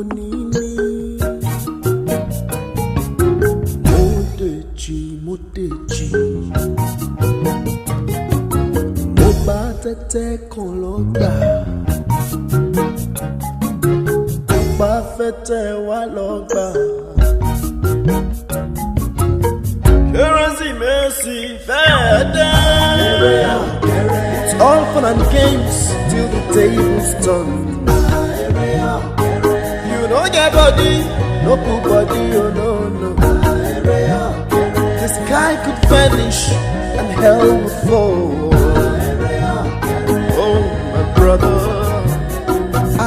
mo ní ní. Mo dèjì, mo dèjì. Mo bá tẹ́tẹ́ kan lọ́gbà. Mo bá fẹ́tẹ́ wá lọ́gbà. Kérésìmesì fẹ́ẹ́ dé. It's all fun and games till the tables turn. You no get body, no put body, oh no no. The sky could vanish and hell would fall. Oh my brother,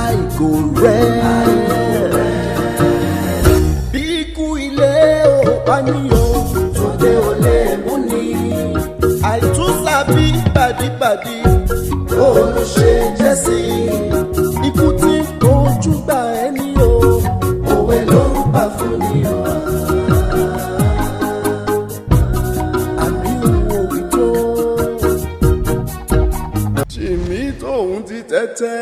I go red. Bí ikú ilé ò bá ní o, tòde ò lè mú ni. Àìtúnṣàbí pàdípàdí, ó ló ṣe jẹ́ sí. Ikú tí ń kojú gbà ẹni o, òwe ló ń pa fún ni o. Àbí òun ò tó. Jìmí tóun ti tẹ́tẹ́.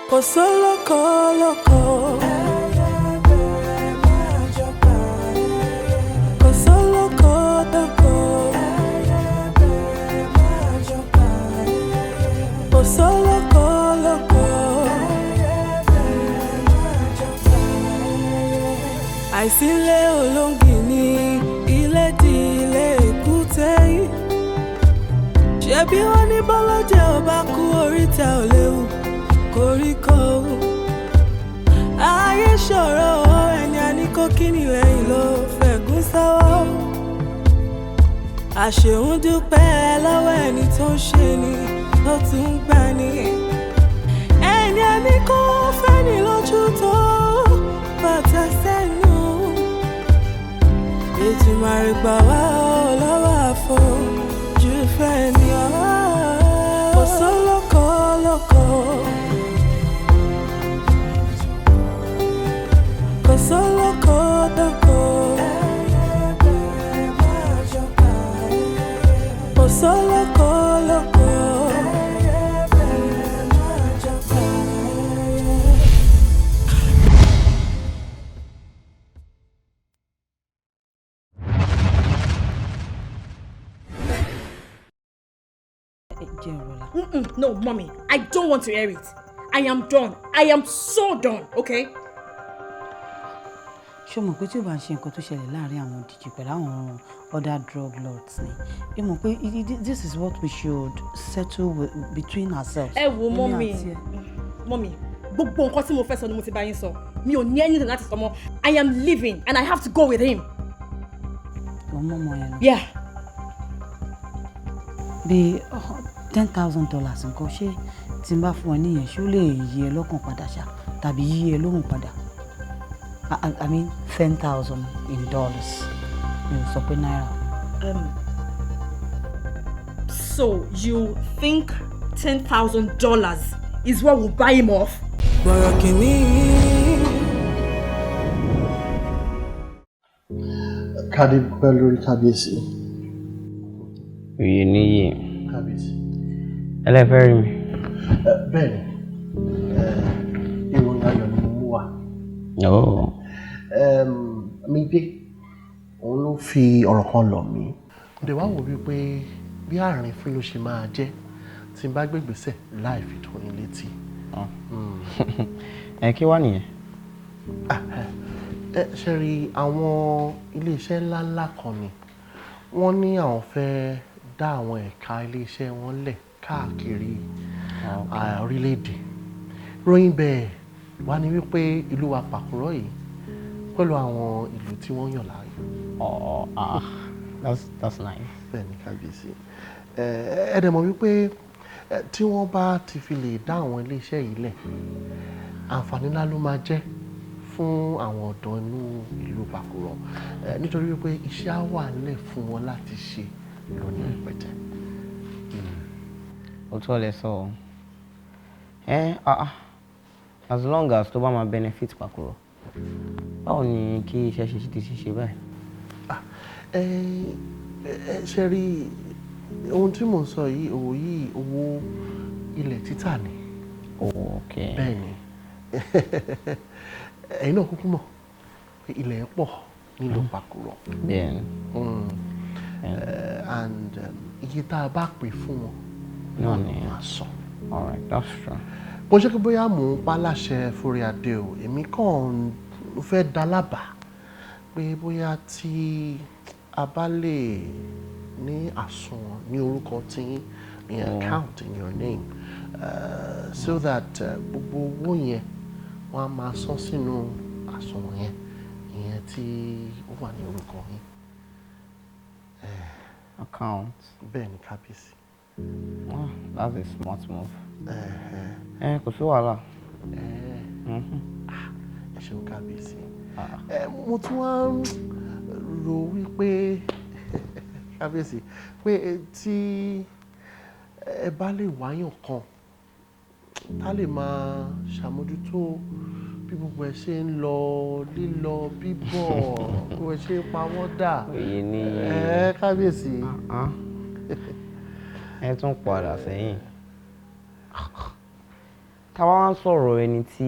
Kò sólókò lóko. Kò sólókò lóko. Kò sólókò lóko. Àìsílẹ̀ olóńgì ní ilé di ilé èkúté yìí. Ṣebí wọ́n ní bọ́lọ́jẹ́ ò bá kú oríta ò léwu koríko. Ayé ṣòro ẹni a ní kó kíni lẹ́yìn ló fẹ̀gún sọ́wọ́. Àṣehùn dúpẹ́ lọ́wọ́ ẹni tó ń ṣe ni tó tún ń gbà ní. Ẹni a ní kó fẹ́ni lójú tó bàtà sẹ́nu. Ètùmàrè gbà wá ọ́ lọ́wọ́ àfojú fẹ́ ni ọ́. Kò sólókò lóko. Kò sólókò lóko. Kò sólókò lóko. Mm-mm, no, mommy, I don't want to hear it. I am done. I am so done, okay? Ṣé o mọ̀ pé tí o bá ń ṣe nǹkan tó ṣẹlẹ̀ láàrin àwọn òdìjì pẹ̀lú àwọn other drug lords ni, ẹ mọ̀ pé this is what we should settle with, between ourselves. Ẹ wo Èmi mommy, àti ẹ. Mommy, gbogbo nǹkan tí mo fẹ́ sọ ni mo ti bá yín sọ. Mi ò ní anything láti sọ mọ́. I am leaving and I have to go with him. Wọ́n mọ̀ ọmọ yẹn lọ. Yeah. Bí $10,000 nǹkan, ṣé tí n bá fún ẹ níyẹn, ṣé ó lè yí ẹ lọ́kàn padà ṣá tàbí yí ẹ lóhùn padà? I mean 10,000 in dollars, mi ò sọ pé náírà. So you think $10,000 is what will buy him off? Bọ̀rọ̀ kìíní. Kádé pẹ́ lórí, kábíyèsí. Oyè níyì. Kábíyèsí. Ẹlẹ́fẹ́ rí mi. Bẹ́ẹ̀ ni, ìròyìn ayọ̀ ni mo mú wá. Oh. Mídé òun ló fi ọ̀rọ̀ kan lọ̀ mí. Mo dẹ̀ wá wò wípé bí àárín fún ló ṣe máa jẹ́ tí n bá gbégbèsè láì fi tó yín létí. Ẹ kí wá nìyẹn? Ẹ ṣe rí àwọn iléeṣẹ́ ńláńlá kan ni wọ́n ní àwọn fẹ́ dá àwọn ẹ̀ka iléeṣẹ́ wọn lẹ̀ káàkiri orílẹ̀-èdè. Ròyìn bẹ́ẹ̀ wá ní wípé ìlú wa Pàkúrọ̀ yìí pẹ̀lú àwọn ìlú tí wọ́n yàn láàyò. Oh, ah, that's nice. Bẹ́ẹ̀ ni, kábíyèsí. Ẹ dẹ̀ mọ̀ wípé tí wọ́n bá ti fi lè dá àwọn iléeṣẹ́ yìí lẹ̀, àǹfààní ńlá ló máa jẹ́ fún àwọn ọ̀dọ́ inú ìlú Pàkúrọ̀, nítorí wípé iṣẹ́ á wà nílẹ̀ fún wọn láti ṣe lónìí rẹpẹtẹ. Òótọ́ lẹ sọ ọ́. Ẹ ah ah, as long as tó bá máa benefit Pàkúrọ̀, báwo ni kí iṣẹ́ ṣe ti ṣe báyìí? Ẹ ẹ ṣe rí ohun tí mò ń sọ yìí, òwò yìí, owó ilẹ̀ títà ni. Oh, okay. Bẹ́ẹ̀ ni. Ẹ̀yin náà kúkú mọ̀ pé ilẹ̀ pọ̀ nílùú Pàkúrọ̀. Bẹ́ẹ̀ni. And iye tá a bá pè fún wọn náà ni máa san. All right, that's true. Kò ṣe pé bóyá mò ń pa láṣẹ forí adé o, èmi kàn ń fẹ́ dá lábàá pé bóyá tí a bá lè ní àsùnwọ̀n ní orúkọ tí ní account in your name, so that gbogbo owó yẹn, wọ́n á máa san sínú àsùnwọ̀n yẹn, ìyẹn tí ó wà ní orúkọ yín. Account. Bẹ́ẹ̀ ni, kábíyèsí. Ah, that's a smart move. Ẹ kò sí wàhálà. Ẹ ṣeun, kábíyèsí. Mo tún wá ń rò wípé, kábíyèsí, pé tí ẹ bá lè wáyàn kan tá lè máa ṣàmójútó bí gbogbo ẹ ṣe ń lọ, lílọ bíbọ̀, gbogbo ẹ ṣe ń pawọ́ dà. Òye ní. Ẹ kábíyèsí. Ẹ tún padà sẹ́yìn. Táwa wá ń sọ̀rọ̀ ẹni tí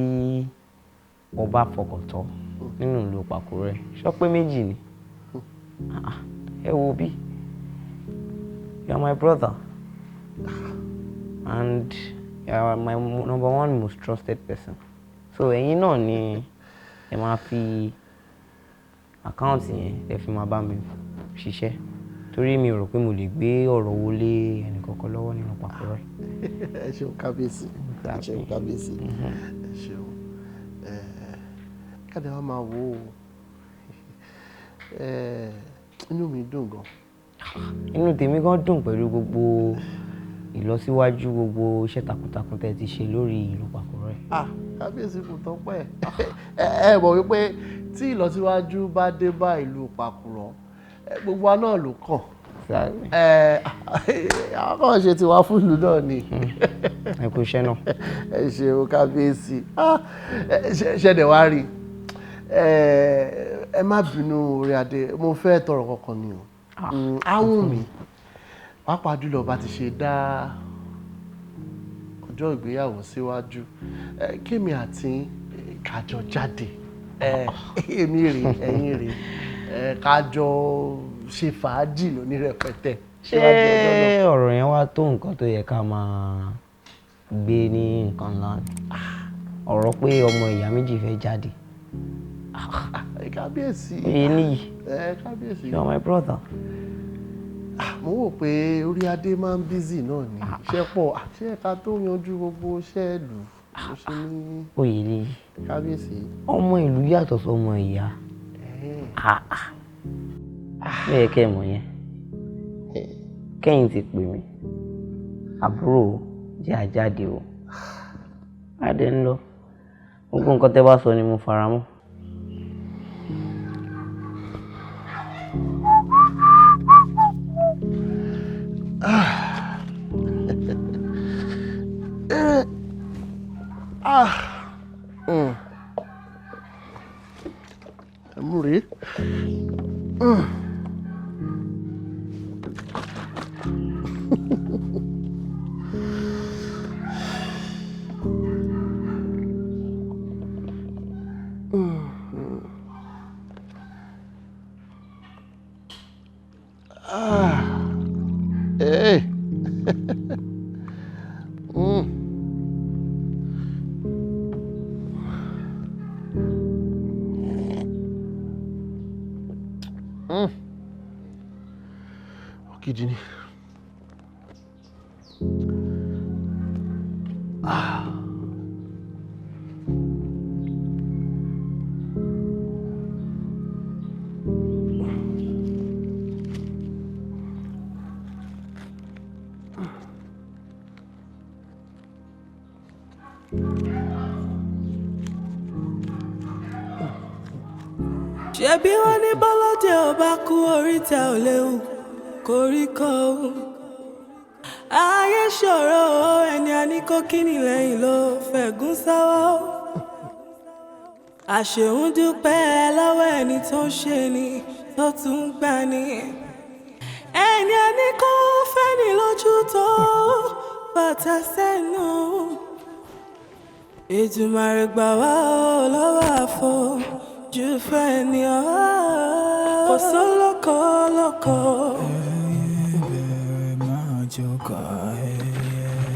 ọba fọkàn tán nínú ìlú Pàkúrẹ́, sọ pé méjì ni. Ẹ wo bí, you are my brother and you are my number one most trusted person, so ẹ̀yin náà ni ẹ máa fi account yẹn, ẹ fi máa bá mi ṣiṣẹ́, torí mi ò rò pé mo lè gbé ọ̀rọ̀ owó lé ẹnì kankan lọ́wọ́ nínú Pàkúrẹ́. Ẹ ṣeun, kábíyèsí. Ẹ ṣeun, kábíyèsí. Ẹ ṣeun. Ẹ káde wa máa wò ó, inú mi dùn gan. Inú tèmi gan dùn pẹ̀lú gbogbo ìlọsíwájú, gbogbo iṣẹ́ takuntakun tẹ́ ẹ ti ṣe lórí ìlú Pàkúrẹ́. Ah, kábíyèsí, kò tán pẹ́. Ẹ mọ̀ wípé tí ìlọsíwájú bá dé bá ìlú Pàkúrọ̀, gbogbo wa náà ló kàn. Ẹ àwọn kan ṣe tiwa fún ìlú náà ni. Ẹ kú iṣẹ́ náà. Ẹ ṣeun, kábíyèsí. Ṣẹ̀dẹ̀ wá rí, ẹ má bínú, orí adé, mo fẹ́ tọrọ kankan ni o. Àwọn mi pàápàá jùlọ bá ti ṣe dá ọjọ́ ìgbéyàwó síwájú, kémi àti kájọ jáde, èmi rè, ẹ̀yin rè, kájọ ṣe fàájì lóní rẹpẹtẹ. Ṣé ọ̀rọ̀ yẹn wá tó nǹkan tó yẹ ká máa gbé ní nǹkan ńlá? Ọ̀rọ̀ pé ọmọ ìyá méjì fẹ́ jáde. Kábíyèsí. Èyí níyì. Kábíyèsí. You are my brother. Mo wò pé orí adé máa ń busy náà ni, iṣẹ́ pọ̀, àti ẹ̀ka tó yanjú gbogbo iṣẹ́ ìlú mo ṣe ní. Oyè níyì. Kábíyèsí. Ọmọ ìlú yàtọ̀ sọmọ ìyá. Ó yẹ kẹ́ ẹ mọ̀ yẹn. Kẹ́yìn ti pè mí, àbúrò, jẹ́ àjáde o, adé ń lọ. Gbogbo nǹkan tẹ́ bá sọ ni mo fara mọ́. Ah. Ẹ̀mú rèé. Ah. Hey. Ògidì ni. Ah. Ṣebí wọ́n ní bọ́lọ́jẹ́ ò bá kú, oríta ò léwu koríko. Ayé ṣòro, ẹni a ní kó kíni lẹ́yìn ló fẹ̀gún sọ́wọ́. Àṣehùn dúpẹ́ lọ́wọ́ ẹni tó ń ṣe ni tó tún ń gbà ní. Ẹni a ní kó fẹ́ni lójú tó bàtà sẹ́nu. Èdùmàrè gbà wá o lọ́wọ́ àfojú fẹ́ ni ọ́. Kò sólókò lóko.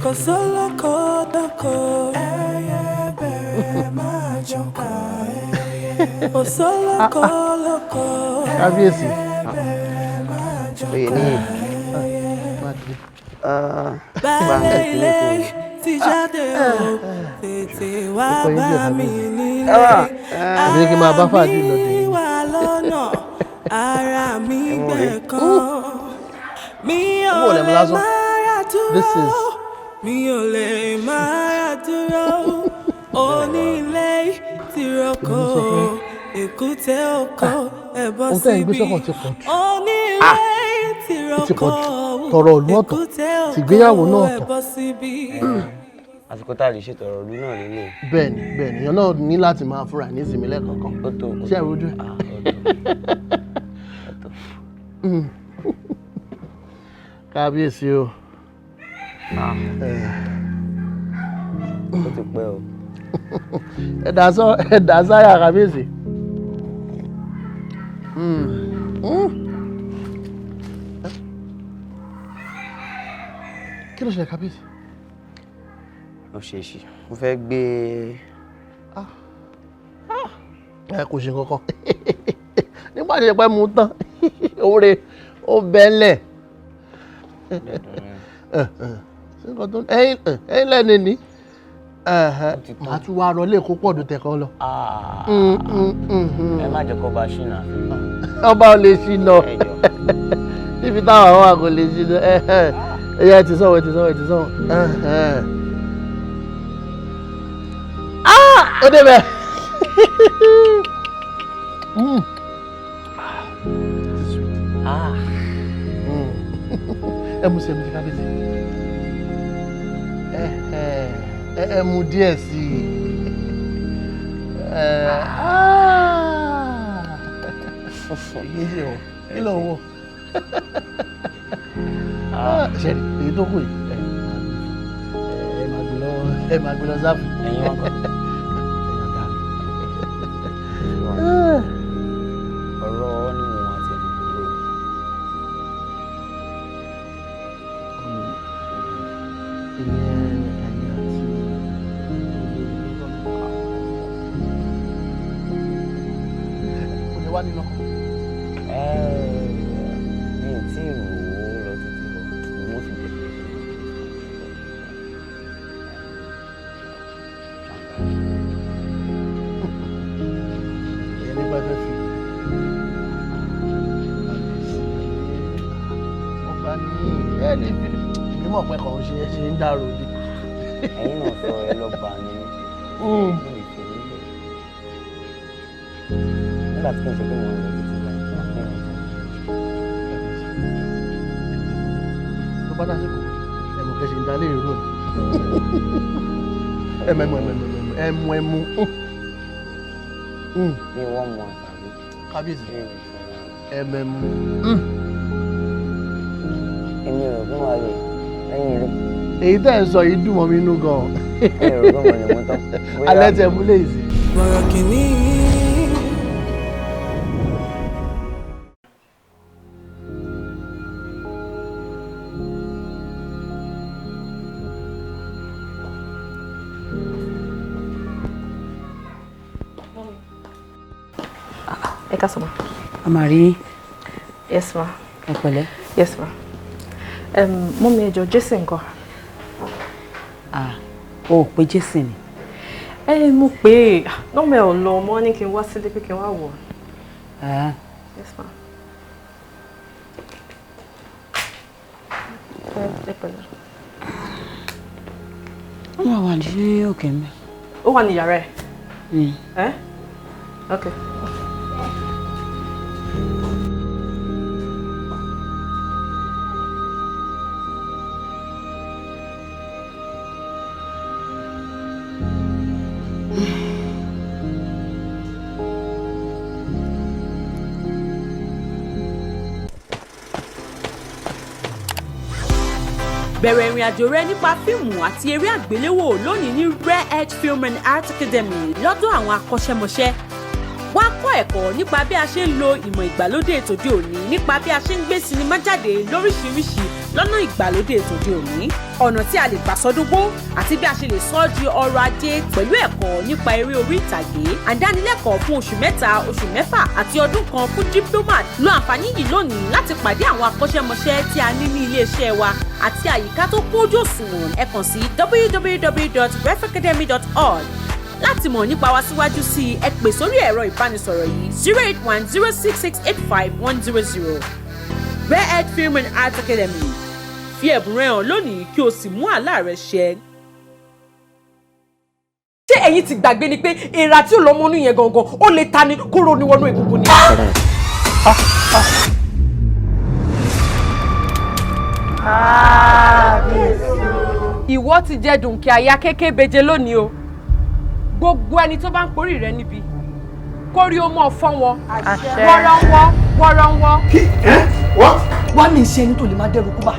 Kò sólókò lóko. Kò sólókò lóko. Kábíyèsí. Oyè ní. Baálé ilé ti jáde o, tètè wá bá mi nílé. Àbí kí n máa bá fàájì lọ dé. Mi wà lọ́nà, ara mi gbẹ̀ kan. Mi ò Owó lẹ̀ mú lè lásán. mára This dúró. is Mi ò lè mára dúró. Onílé ti roko, èkúté oko, ẹ bọ́ Ohun tẹ́ ẹ̀ ń gbé síbí. sọ́kàn ti pọ̀ jù. Onílé ti Ti pọ̀ roko, jù. Tọrọ ìlú ọ̀tọ̀, èkúté oko, tìgbéyàwó náà ẹ ọ̀tọ̀. bọ́ síbí. Àsìkò tá a lè ṣètò ọ̀rọ̀ ìlú náà lélẹ̀. Bẹ́ẹ̀ni, bẹ́ẹ̀ni, èèyàn náà ní láti máa fúnra ní ìsinmi lẹ́ẹ̀kọ̀ọ̀kan. Ó tó. Ṣé ẹ rojú ẹ̀? Ah, ó tó. Kábíyèsí o. Ah, ó ti pẹ́ o. Ẹ dà sọ, ẹ dà sáyà kábíyèsí. Kí ló ṣẹlẹ̀ kábíyèsí? Ó ṣe é ṣe. Mo fẹ́ gbé. Ẹ kò ṣe kankan. Nígbà tí ìpẹ́ mu tán, oore ó bẹ́lẹ̀. Ṣé nǹkan tó ẹ̀yin lẹ́ni ní? Màá tún wá rọlé kó pọ̀ dùn tẹ̀kọ́ lọ. Ah, Mm, mm, mm, mm. ẹ má jẹ́ kó bá ṣìnà. Ọba ò lè ṣìnà. Ẹ jọ̀ọ́. Níbi táwọn àwọn àgọ́ lè ṣìnà. Ẹyẹ ti sọ̀wọ́, ẹ ti sọ̀wọ́, ẹ ti sọ̀wọ́. Ó débẹ̀. Mm. This is sweet. Ah, Mm. Ẹ mu sí, ẹ mu sí kábíyèsí. Ẹ ẹ ẹ mu díẹ̀ sí i. Ẹ ah. Èyí ṣe o, kí ló ń wò? Ṣé èyí tó kù yìí? Ẹ máa gbé lọ, ẹ máa gbé lọ sáfù. Ẹ̀yin wọn kọ́. Ẹ̀yin ọ̀gá mi. Ọ̀rọ̀ ni mo àti ẹni dúró. Ìyẹn ẹ̀yin àti kò ní wá nínú ọkọ̀. Mi ò tí ì rò ó lọ títí lọ. Mo sì bẹ̀rẹ̀. Ìyẹn nípa ẹfẹ́ fi ọba ní ẹ ní fi èmi mọ̀ pé kàn ń ṣe ṣe ń dàrú ni. Ẹ̀yin náà sọ ẹ lọ bá mi ní. Mi lè fi mí lẹ̀. Nígbà tí kò ṣe pé mo ń lọ títí láì máa pè mí tán. Tó bá dásìkò ẹ̀mú kẹ́sì ń dalé ìró ni. Ẹ̀mú ẹ̀mú ẹ̀mú ẹ̀mú ẹ̀mú ẹ̀mú. Bí one month àbí Kábíyèsí 3 weeks. Ẹ̀mú ẹ̀mú. Èmi ò rò pé màá lè lẹ́yìn ilé. Èyí tẹ́ ẹ̀ ń sọ yìí dùn mọ́ mi inú gan-an. Mi ò rò pé mo lè mú tán. Bóyá Alẹ́ tẹ mú lè sí. Bọ̀rọ̀ kìíní. Ẹ káàsán ma. A máa rí. Yes ma. Ẹ pẹ̀lẹ́. Yes ma. Mummy, ẹ jọ̀ọ́, Jason ńkọ́? Ah, o ò pé Jason ni? Ẹ mo pè é, nọ́mbà ẹ̀ ò lọ, mo ní kí n wá sílé pé kí n wá wọ̀. Ah. Yes ma. Ẹ pẹ̀lẹ́. Wọ́n máa wà ní òkè mi. Ó wà ní yàrá ẹ̀. Ẹ́ ok. Bẹ̀rẹ̀ ìrìn àjò rẹ nípa fíìmù àti eré àgbéléwò lónìí ní Rare Edge Film and Art Academy lọ́dọ̀ àwọn akọ́ṣẹ́mọṣẹ́. Wá kọ́ ẹ̀kọ́ nípa bí a ṣe ń lo ìmọ̀ ìgbàlódé tòde òní, nípa bí a ṣe ń gbé sinimá jáde lóríṣiríṣi lọ́nà ìgbàlódé tòde òní, ọ̀nà tí a lè gbà sọdúngbó àti bí a ṣe lè sọ ọ́ di ọrọ̀ ajé pẹ̀lú ẹ̀kọ́ nípa eré orí ìtàgé. Àdánilẹ́kọ̀ọ́ fún oṣù 3, oṣù 6 àti ọdún kan fún diploma. Lo àǹfààní yìí lónìí láti pàdé àwọn akọ́ṣẹ́mọṣẹ́ tí a ní ní iléeṣẹ́ wa àti àyíká tó kójú òṣùwọ̀n. Ẹ kàn sí www.refacademy.org láti mọ̀ nípa wa síwájú sí i. Ẹ pè sórí ẹ̀rọ ìbánisọ̀rọ̀ yìí: 08106685100. Rare Edge Film and Art Academy, fi ẹ̀bùn rẹ hàn lónìí kí o sì mú àlá rẹ ṣẹ. Ṣé ẹ̀yin ti gbàgbé ni pé èèrà tí ò lọ́mọ inú yẹn gangan, ó lè ta ni kóró ni wọnú egungun ni? Ìwọ ti jẹ dùnkì àyà kékeré beje lónìí o. Gbogbo ẹni tó bá ń porí rẹ níbi, kórí ó mọ̀ fọ́n wọn wọ́rọ́wọ́ wọ́rọ́wọ́. Wá mi ṣe ẹni tó lè máa dẹ́rù kú bá,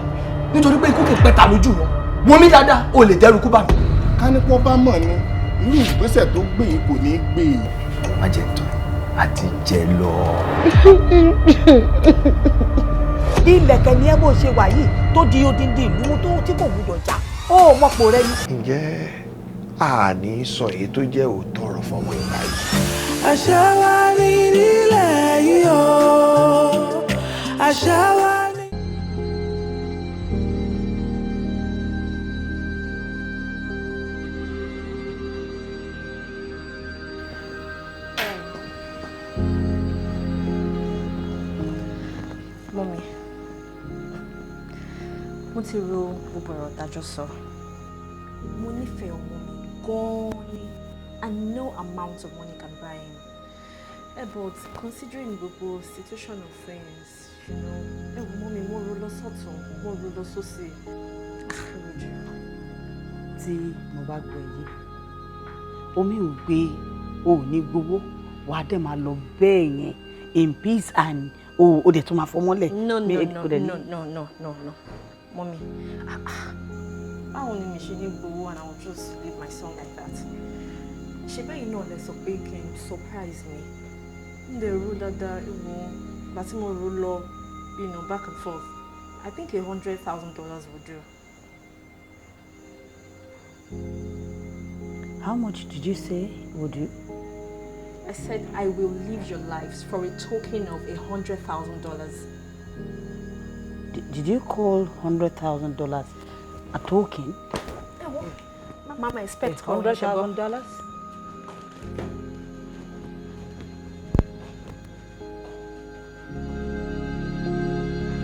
nítorí pé ikú kò pẹ́ ta lójú wọn. Wọ́n mi dáadáa, o lè dẹ́rù kú bá mi. Ká ní kó bá mọ̀ ni, irú ìgbésẹ̀ tó gbé yìí kò ní í gbé e. Má jẹ tán àti jẹ lọ. Ilẹ̀kẹ̀ ni ẹ bó ṣe wà yìí tó di odindi ìlú mú tó tí kò gbúdọ̀ já, ó mọ̀pọ̀ rẹ ni. Ǹjẹ́ àní sọ èyí tó jẹ́ òótọ́ ọ̀rọ̀ fọmọ ìgbà yìí? Àṣà wa ní nílẹ̀ yìí o, àṣà wa ní. Mummy, mo ti ro gbogbo ọ̀rọ̀ tájọ́ sọ. Mo nífẹ̀ẹ́ ọmọ mi gan-an ni, and no amount of money can buy him. But considering gbogbo situation of things, ẹ wo mummy, mo ro lọ sọ́tún, mo ro lọ sósì. Tí mo bá gbọ́ yìí, omi ò gbé o, ò ní gbowó, wàá dẹ̀ máa lọ bẹ́ẹ̀ yẹn in peace and o dẹ̀ tún máa fọmọ́lẹ̀. No, no, no, no, no, no, no, no, mummy, ah, ah. Báwo ni mi ṣe ní gbowó and I will just leave my son like that? Ṣe bẹ́yìn náà lẹ sọ pé kí n surprise mi. N lè ro dáadáa ìwọ̀n ìgbà tí mo ro lọ, back and forth, I think $100,000 would do. How much did you say would do? I said I will live your lives for a token of $100,000. Did you call $100,000 a token? Mama, expect $100,000?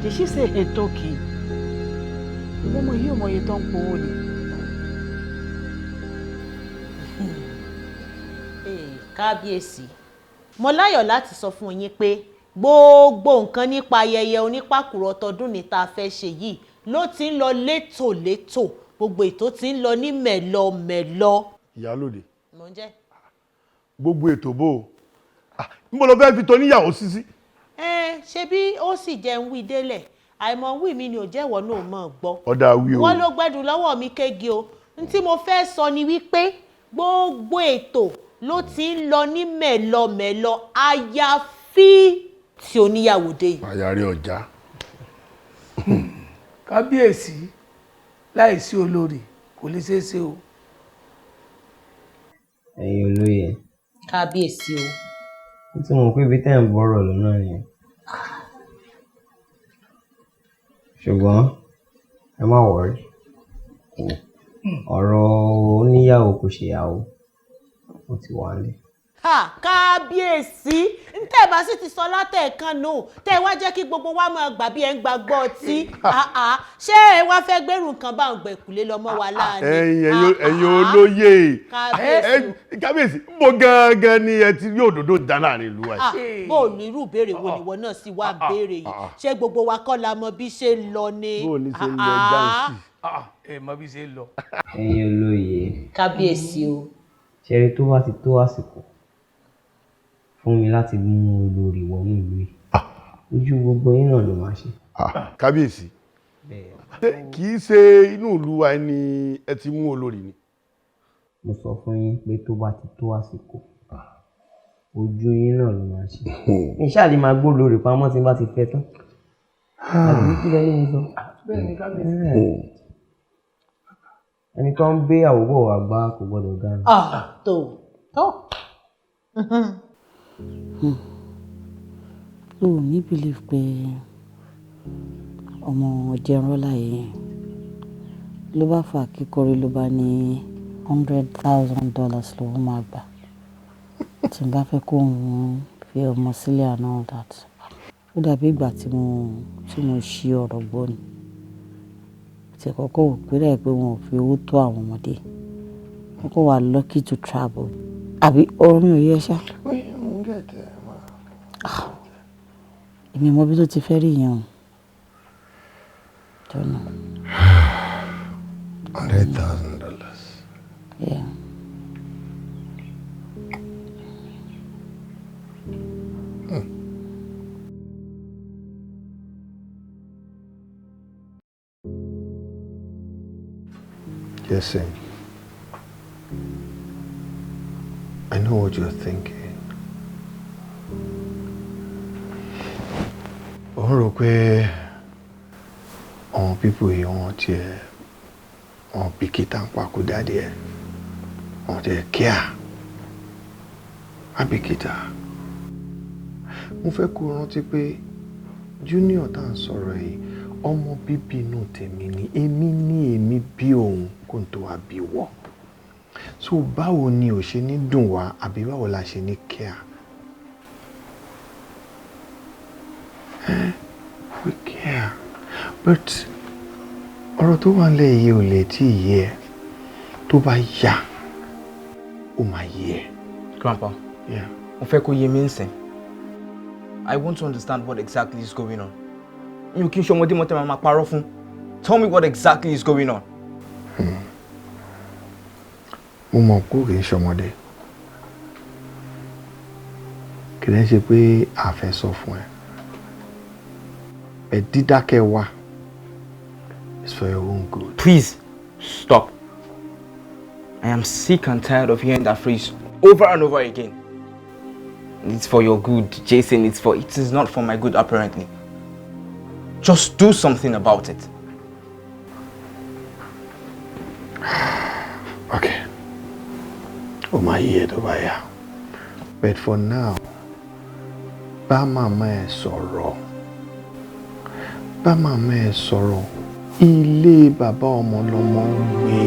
Did she say a token? Ọmọ yìí ò mọ iye tó ń powó ni. Kábíyèsí, mo láyọ̀ láti sọ fún yín pé gbogbo nǹkan nípa ayẹyẹ onípàkúrọ̀ tọdún ní tá a fẹ́ ṣe yìí ló ti ń lọ létòlétò, gbogbo ètò ti ń lọ ní mẹ̀lọmẹ̀lọ. Ìyálòde. Mò ń jẹ́. Gbogbo ètò bò ó, níbo ló fẹ́ fi tó níyàwó sísí? Ẹ ṣe bí ó sì jẹun wí délẹ̀, àìmọ̀ wí mi ni ò jẹ́wọ́ náà mọ̀ gbọ́. Ọ̀dà wí o. Wọ́n ló gbẹ́dùn lọ́wọ́ mi kége o. N tí mo fẹ́ sọ ni wípé gbogbo ètò ló ti ń lọ ní mẹ̀lọmẹ̀lọ, àyàfi tí oníyàwó dé yìí. Àyàrí ọjà. Kábíyèsí, láìsí olórí kò lè ṣeé ṣe o. Ẹ̀yin olóye. Kábíyèsí o. Ó ti mọ̀ pé ibi tẹ́ ẹ̀ ń bọ̀rọ̀ lọ́nà yẹn, ṣùgbọ́n ẹ má worry, ọ̀rọ̀ oníyàwó kò ṣèyàwó, ó ti wà nílẹ̀. Ha, kábíyèsí, ntẹ́ bá sì ti sọ látẹ̀ẹ̀kan nù tẹ́ ẹ wá jẹ́ kí gbogbo wa máa gbà bí ẹ ń gbàgbọ́ ọtí. Ṣé ẹ wá fẹ́ gbẹ́rù nǹkan bá ń gbẹ̀kúlé lọ́mọ wa láàánú? Ẹ̀yin olóye, kábíyèsí, mo gangan ni ẹ ti rí òdòdó dá láàrin ìlú wa yìí. Bó o ní irú ìbéèrè wo nìwọ náà sì wá béèrè yìí? Ṣé gbogbo wa kọ́ la mọ bí ṣe ń lọ ni? Bó o ní ṣe ń lọ jáǹsì. Ẹ mọ bí ṣe ń lọ. Ẹ̀yin olóye. Kábíyèsí o. Ṣẹ́rí tó bá ti tó àsìkò fún mi láti mú olórí wọnú ìlú yìí, ojú gbogbo yín náà ló máa ṣe. Kábíyèsí, Ṣé kì í ṣe inú ìlú wa ni ẹ ti mú olórí ni? Mo sọ fún yín pé tó bá ti tó àsìkò, ojú yín náà ló máa ṣe. Mi ṣáà lè máa gbó lórí pamọ́ tí n bá ti fẹ́ tán. Àbí kí lẹ ní mo sọ? Bẹ́ẹ̀ ni, kábíyèsí. Ẹni tó ń gbé àwòbọ̀ wà gbá kò gbọdọ̀ ga ni. Ah, tó tó. O ò ní believe pé ọmọ Jẹnrọ́lá yìí ló bá fà kíkọrí, ló bá ní $100,000 lòún máa gbà tí n bá fẹ́ kó òun fi ọmọ sílẹ̀ and all that. Ó dàbí ìgbà tí mo ṣí ọ̀rọ̀ gbọ́ ni tí kọ́kọ́ wò pé dàbí pé wọn ò fi owó tó àwọn ọmọdé. Wọ́n kọ́ wà lucky to travel, àbí ọ̀rọ̀ mi ò yẹ ṣá. Mo ń gẹ̀tẹ̀. Èmi mọ bí tó ti fẹ́ rí yẹn o, don't know. $100,000. Yeah. Listen, I know what you're thinking. Ó ń rò pé àwọn people yìí, wọ́n tiẹ̀ wọ́n bìkítà ń pakú daddy ẹ̀, wọ́n tiẹ̀ kíá á bìkítà. Mo fẹ́ kó o rántí pé Junior tá à ń sọ̀rọ̀ yìí, ọmọ bíbí inú tèmi ni. Èmi ní èmi bí òun kó n tó wá bí wọ́. So báwo ni ò ṣe ní dùn wá, àbí báwo la ṣe ní kíá? We care, but ọ̀rọ̀ tó wà nílẹ̀ yìí ò lè tí ì yé ẹ. Tó bá yá, ó máa yé ẹ. Grandpa, Yeah. mo fẹ́ kó yé mi nsìn. I want to understand what exactly is going on. Mi ò kí n ṣe ọmọdé mọ́ tẹ́ máa máa parọ́ fún. Tell me what exactly is going on. Mo mọ̀ kó kì í ṣọmọdé, kì í ṣe pé a fẹ́ sọ fún ẹ ẹ. Dídákẹ́ wa is for your own good. Please, stop. I am sick and tired of hearing that phrase over and over again. It's for your good, Jason. It is not for my good, apparently. Just do something about it. Okay. Ó máa yí ẹ tó bá yá. But for now, bá màmá ẹ sọ̀rọ̀. Bá màmá ẹ sọ̀rọ̀. Ilé bàbá ọmọ lọmọ ń gbé.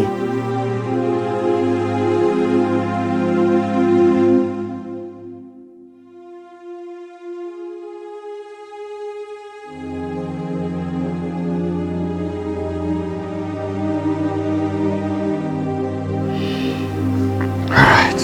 All right.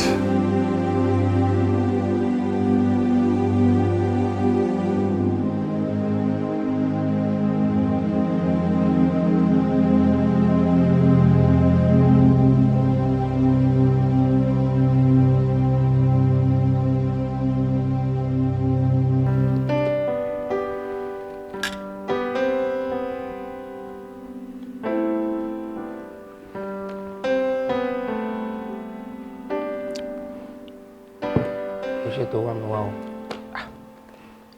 Ó ṣètò wá mi wá o.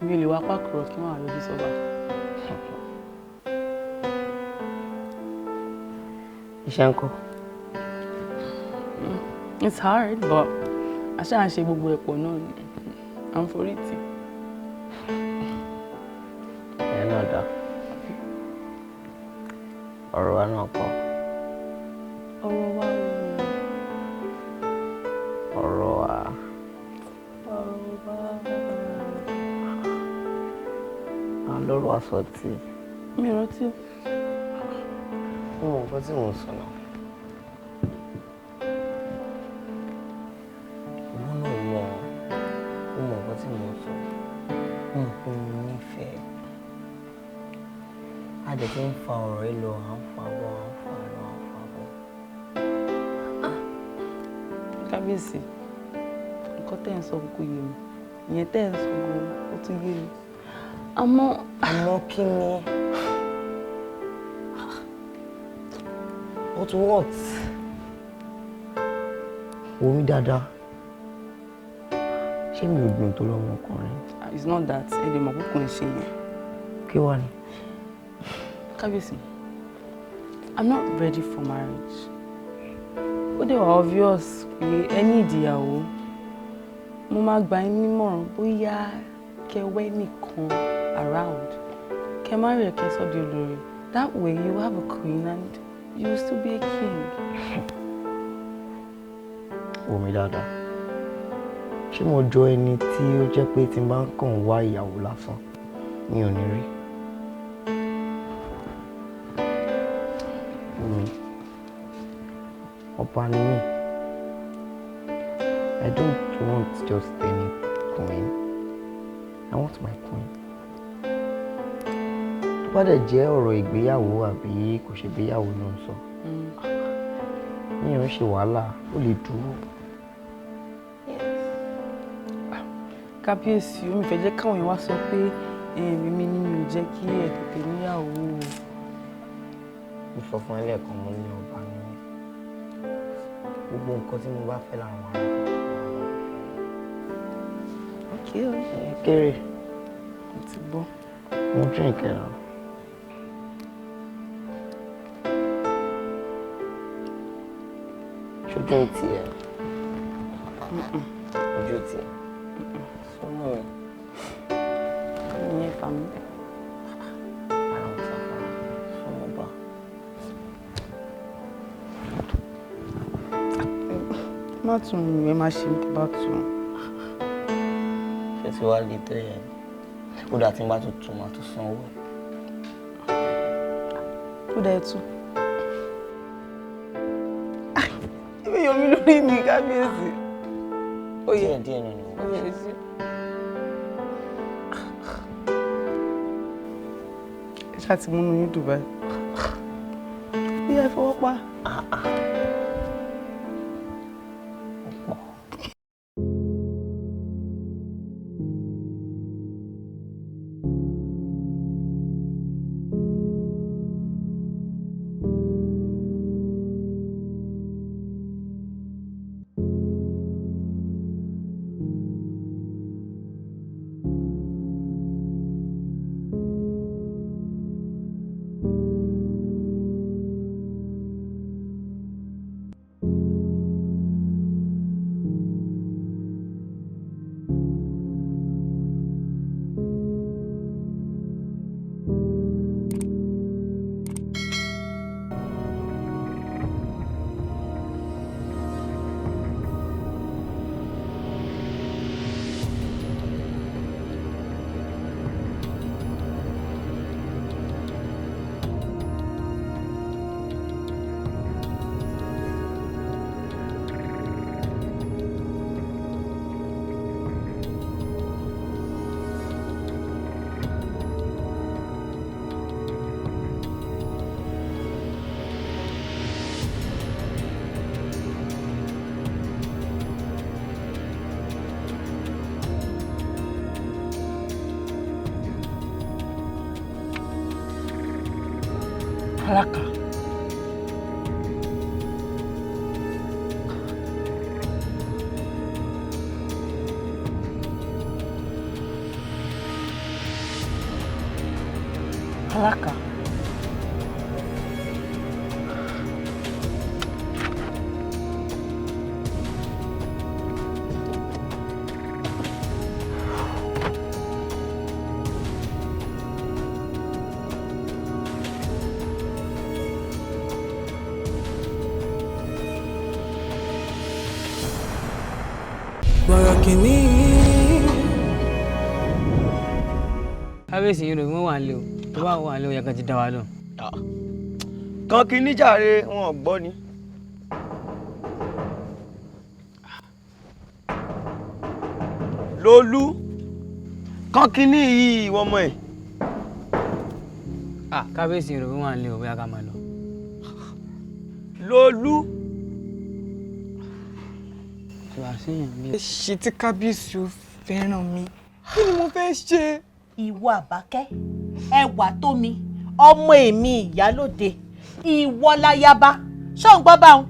Mi ò lè wá pàkúrọ̀ kí wọ́n àyọjú sọ́ba. Iṣẹ́ ńkọ́? It's hard, but a ṣáà ń ṣe gbogbo ẹ̀pọ̀ náà ni à ń forí tì. Ìyẹn náà dá. Ọ̀rọ̀ wa náà kọ́. Ọ̀rọ̀ wa ò. Ọ̀rọ̀ wa. Ọ̀rọ̀ wa. À ń lọ́rọ̀ aṣọ tí. Mi ò rántí o. Mo mọ̀ nǹkan tí mò ń sọ náà. Ìwọ náà mọ̀, ó mọ̀ nǹkan tí mò ń sọ. Mo mọ̀ pé mo nífẹ̀ẹ́. A dẹ̀ ti ń fa ọ̀rọ̀ yìí lọ, à ń fa bọ̀, à ń fa lọ, à ń fa bọ̀. Kábíyèsí, nǹkan tẹ́ ń sọ kò yé mi. Ìyẹn tẹ́ ń sọ gan, ó tún yé mi. Àmọ́. Àmọ́ kí ni? But what? Wò mí dáadáa. Ṣé mi ò gbìn tó lọ́mọkùnrin? It's not that ẹ lè mọ̀ púpọ̀ ń ṣe yẹn. Kí wàá ní? Kábíyèsí, I'm not ready for marriage. Ó dẹ̀ wá obvious pé ẹ ní ìdíyàwó. Mo máa gbà yín nímọ̀ràn bóyá kẹwẹ́ nìkan around. Kẹ má rí ẹ̀kẹ́ sọ́ di olórí. That way you have a queen and you will still be a king. Wò mí dáadáa. Ṣé mo jọ ẹni tí ó jẹ́ pé tí n bá ń kàn wá ìyàwó lásán mi ò ní rí? Wò mí. Ọba ni mí. I don't want just any queen. I want my queen. Tó bá dẹ̀ jẹ́ ọ̀rọ̀ ìgbéyàwó àbí kò ṣe ìgbéyàwó ló ń sọ. Mi ò ń ṣe wàhálà, ó lè dúró. Kábíyèsí, omi fẹ́ jẹ́ káwọn èèyàn wá sọ pé èmi ni mi ò jẹ́ kí ẹ tètè níyàwó o. Mo sọ fún ẹ lẹ́ẹ̀kan, mo ní ọba ni mí. Gbogbo nǹkan tí mo bá fẹ́ lára wọn. Okay o. Kéré. Mo ti gbọ́. Mo drink ẹ náà. Ṣojú tiẹ̀. Ojú tiẹ̀. Súnmọ́ mi. Ìyẹn fà mí. Ara ò ta fara. Súnmọ́ bá. Má tún ẹ má ṣe ní bá tún. Ṣé tí wàá lè tó yẹn? Ó dà tí n bá tún tún máa tún sanwó ẹ̀. Ó dà ẹ tú. Ibi yomi lórí mi kábíyèsí. Díẹ̀ díẹ̀ náà ni mo Ó yẹ sí. Ẹ ṣáà ti múnú yín dùn báyìí. Bí ẹ fọwọ́ pa. Alaka. Alaka. Bọ̀rọ̀ kìíní. Kábíyèsí yìí rò wọ́n wà nílé o, tó bá wà nílé o yẹ kán ti dá wa lóhùn. Kan kìíní jàre, wọn ò gbọ́ ni. Lolú kan kìíní yìí ìwọ ọmọ ẹ̀. Ah, kábíyèsí yìí rò wọ́n wà nílé o, bóyá ká máa lọ. Lolú. Ṣe tí kábíyèsí ò fẹ́ràn mi, kí ni mo fẹ́ ṣe? Ìwọ Àbákẹ́, ẹwà tó mi, ọmọ èmi ìyálóde, ìwọ láyábá. Ṣó ń gbọ́ báwọn?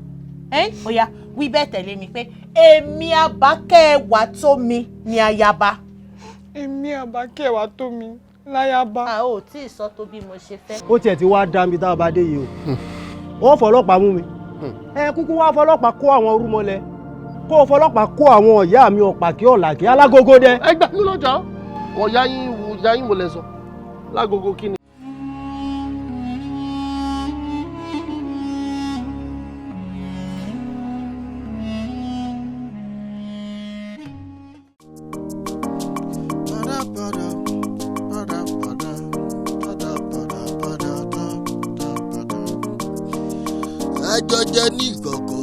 Ẹ́ ó yá, wí bẹ́ẹ̀ tẹ̀lé mi pé èmi Àbákẹ́ tó mi ni ayaba. Èmi Àbákẹ́ tó mi láyaba. A ò tí ì sọ tó bí mo ṣe fẹ́. Ó tiẹ̀ ti wá dá mi tá a bá dé yìí o, ó fọlọ́pàá mú mi. Ẹ kúkú wá fọlọ́pàá kó àwọn orúmọlẹ̀, kó o fọlọ́pàá kó àwọn ìyá mi ọ̀pàkí ọ̀làkí alágógó dẹ. Ẹ gbà mí lọ́jà wọ́n yá yín wo yá yín wò lẹ sọ lágogo kí ni. Àjọ jẹ ní ìkọ̀kọ̀,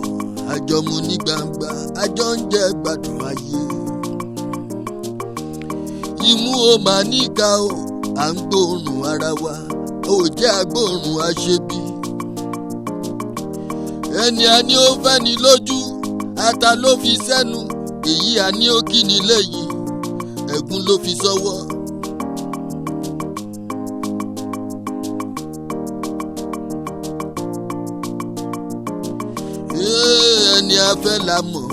àjọ mu ní gbangba, àjọ ń jẹ gbádùn ayé. Imú o máa níka o, à ń gbóòórùn ara wa, ò jẹ́ agbóòórùn aṣebi. Ẹni a ní ó fẹ́ ni lójú, ata ló fi sẹ́nu, èyí a ní ó kí ni lẹ́yìn, ẹ̀gún ló fi sọ́wọ́. Ẹni a fẹ́ la mọ̀,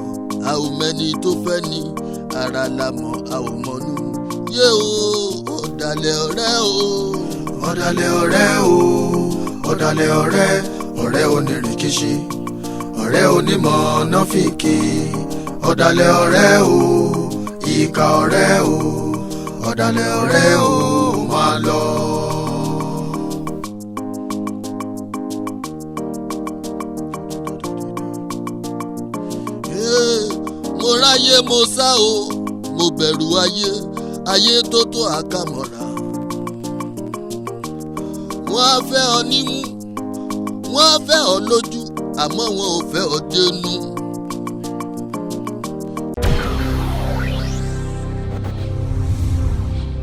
a ò mẹ́ni tó fẹ́ ni, ara la mọ̀, a ò mọ̀nú. Yé o, ọ̀dàlẹ̀ ọ̀rẹ́ o. Ọ̀dàlẹ̀ ọ̀rẹ́ o, ọ̀dàlẹ̀ ọ̀rẹ́, ọ̀rẹ́ onírìkíṣí, ọ̀rẹ́ onímọ̀ nọ́fìkì, ọ̀dàlẹ̀ ọ̀rẹ́ o, ìkà ọ̀rẹ́ o, ọ̀dàlẹ̀ ọ̀rẹ́ o, máa lọ. Mo ráyé mo sá o, mo bẹ̀rù ayé, ayé tó tó àkàmọ̀ra. Wọ́n á fẹ́ ọ nímú, wọ́n á fẹ́ ọ lójú, àmọ́ wọn ò fẹ́ ọ dénú.